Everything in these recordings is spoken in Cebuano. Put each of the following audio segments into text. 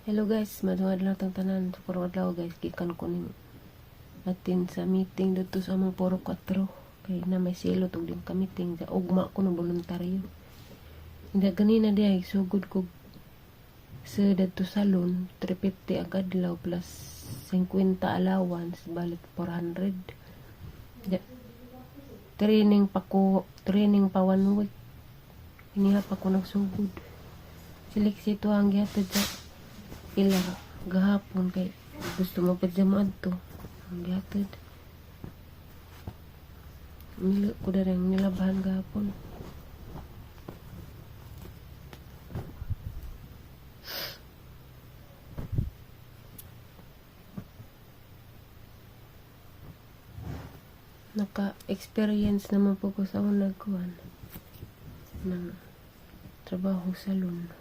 Hello guys, maayong adlaw tang tanan. So karong adlaw guys, gikan ko ning atin sa meeting didto sa among Puro 4 kay na may silot og din ka meeting sa ugma ko no voluntaryo. Hindi ganina diay sugod ko sa dadto salon, 350 ang adlaw plus 50 allowance, balik 400. Ya, training pa ko, training pa one week. Iniha pa ko nagsugod. Siliksi to ang gihatod sa ila gahapon kay gusto mo pa dyan moadto. Ang gihatod. Milo ko na rin nilabhan gahapon. Naka-experience naman po ko sa unang kuan ng trabaho sa salon.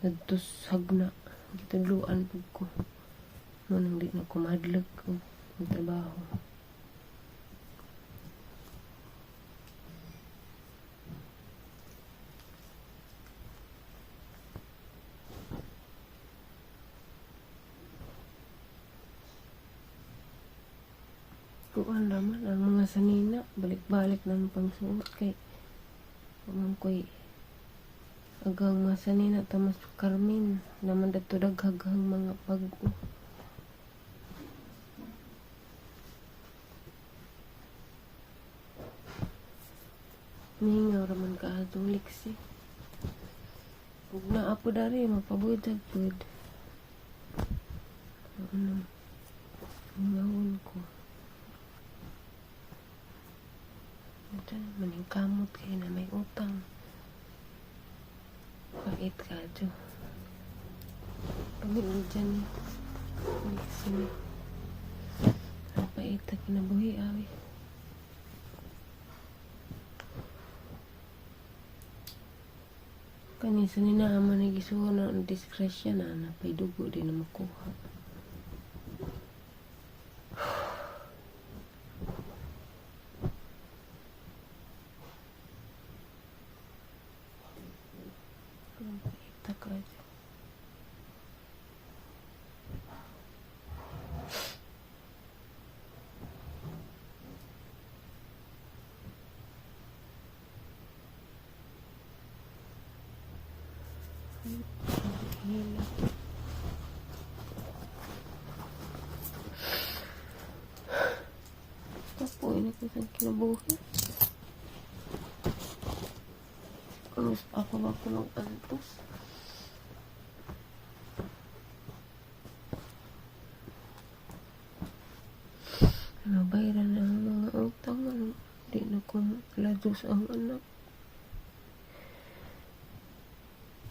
Nagto sa Hagna, gitudloan pud ko. Mo nang di na ko mahadlok og trabaho. Kuan raman ang mga sanina, balik-balik ng pangsuot kay man ko'y agang mga sanina tamas Carmen naman dadto daghaghang mga bag-o. Mingaw raman ka atong liksi. Ug naa po dari mapabudag pud. Ano? Mingawon ko. Ito, maningkamot kayo na may utang. Pait ka, Jo. Pamilya dyan eh. Liksi ni. Ang pait na kinabuhi, awi. Kani sa ninaama na gisuo na ang disgrasya na napay dugo di na makuha. Ang pait ka, Jo. Hila. Kapoy na ko sa kinabuhi. Mas ako ba ko mag-antos? Ano, bayaran na ang mga utang. Ano, di na ko lados ang anak.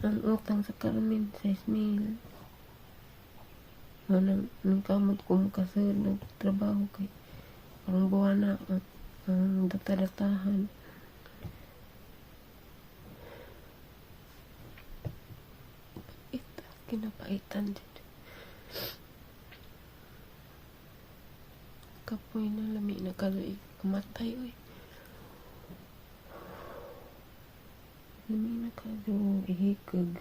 Ang utang sa Carmen, 6,000. Manang, nang kamot ko makasud nagtrabaho kay parang buwan na ang data-datahan. Pait, kinapaitan din. Kapoy na lami na kaluig. Kamatay, oy. Lami na kayo ihikag.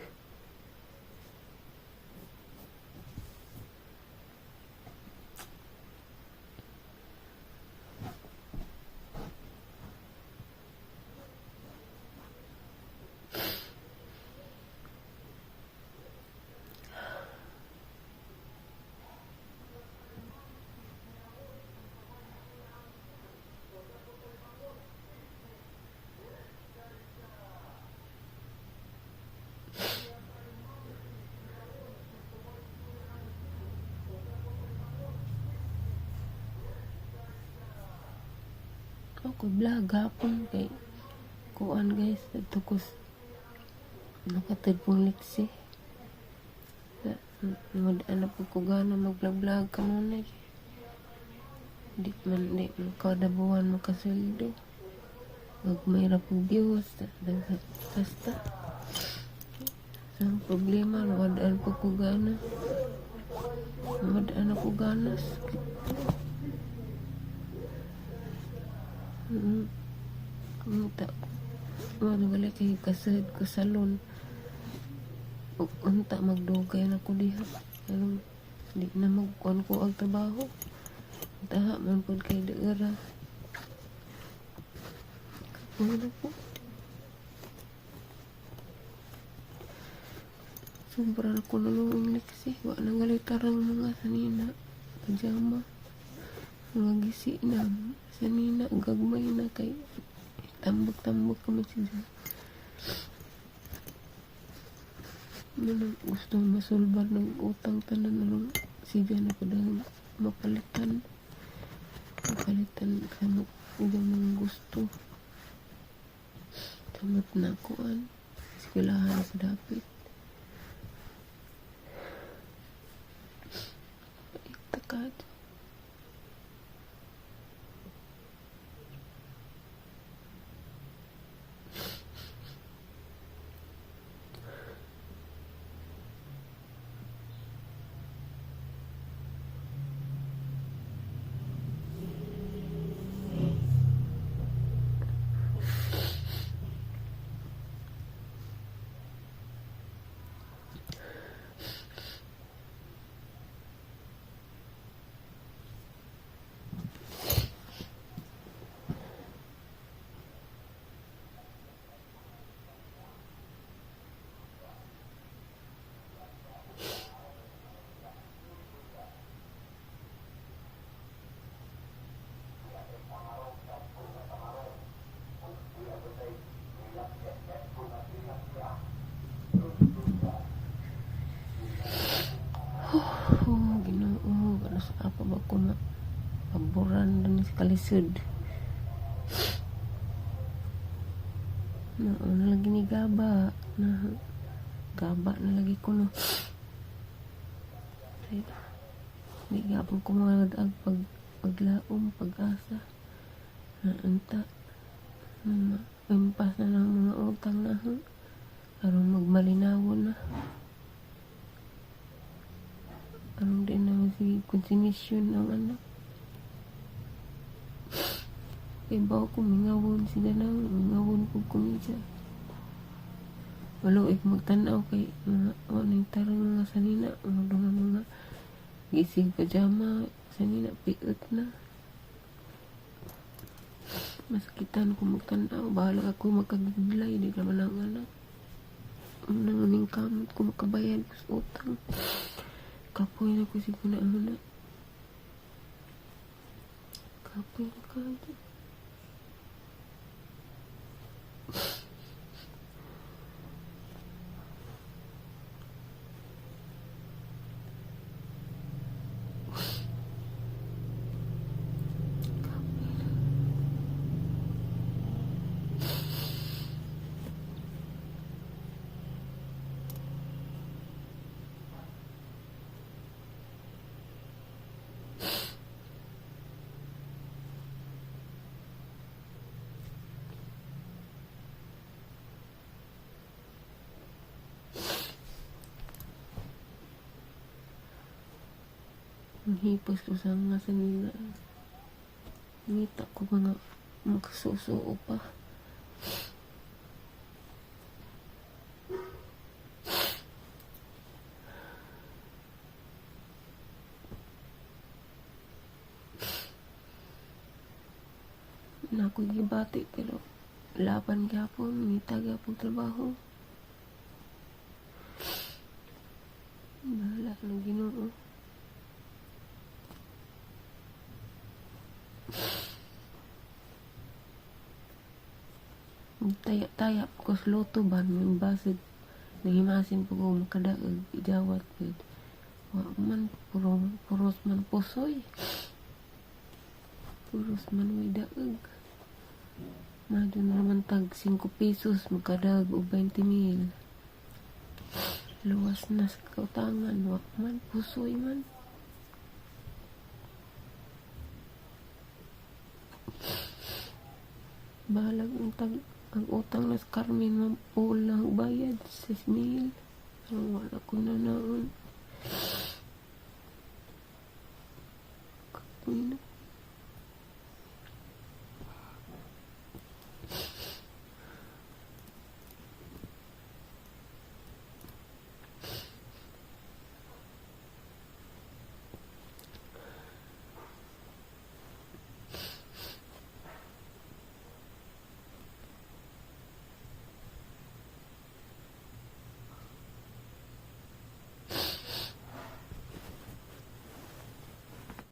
Ako vlog hapon kay kuan guys, adto ko nakatid kong liksi. Ano po ko gana mag-vlog kanunay. Di man kada buwan makasweldo. Wag may ra pong views, basta. Sa problema, wadaan po ko gana. Wadaan ako gana. Ta. Wala wala kay kasad ko salon. Ug unta magdugay na ko diha. Aron di na magkuan ko ang trabaho. Taha man pud kay dira. Kapoy na ko. Sobra na ko nalungog kasi. Wa na galitarang mga sanina. Pajama. Mga gisi na. Sanina. Gagmay na kay tambak-tambak kami siya. Manang gusto masulbar ng utang tanan aron siya na padang mapalitan. Mapalitan sa iyang mga gusto. Samot na kuan. Eskwelahan na padapit. Paitakad. Oh, Ginoo, ano sa apa ba ko na paboran din sa kalisod. Nauna lagi ni Gaba. Na, Gaba na lagi ko no. Ay, di gapon ko mga nag pag paglaom, pag-asa. Naunta. Na, impas na lang mga utang na. Aron magmalinawon na. Aron di na sige konsumisyon ang anak. Kay bawo ko mingawon sila nang mingawon ko kumidya. Walo ik magtan-aw kay mga ano yung tarang mga sanina, mga mga gising pajama, sanina piot na. Masakitan ko magtan-aw, bahala ako magkagidlay, di naman ang anak. Nanguning kamot ko makabayad ko sa utang. Kapoy na ko siguro na muna. Kapoy na kayo. Kapoy na. Ang hipos ko sa mga sanina. Ngita ko mga makasusuo pa. Na ako'y gibati pero laban gyapon, ngita gyapon trabaho. Bahala ng Ginoo. Taya-taya ko sa loto ba, may basig, nahimasin po ko makadaog, ijawat po. Wa man, puro, puros man pusoy. Puros man way daog. Madyo na naman tag 5 pesos, magkadaog og 20 mil. Luwas na sa kautangan, wa man, pusoy man. Bahalag ang tag ang utang na sa Carmen, mapuol na ang bayad, 6 mil. Ang wala ko na naon. Kapoy na ko.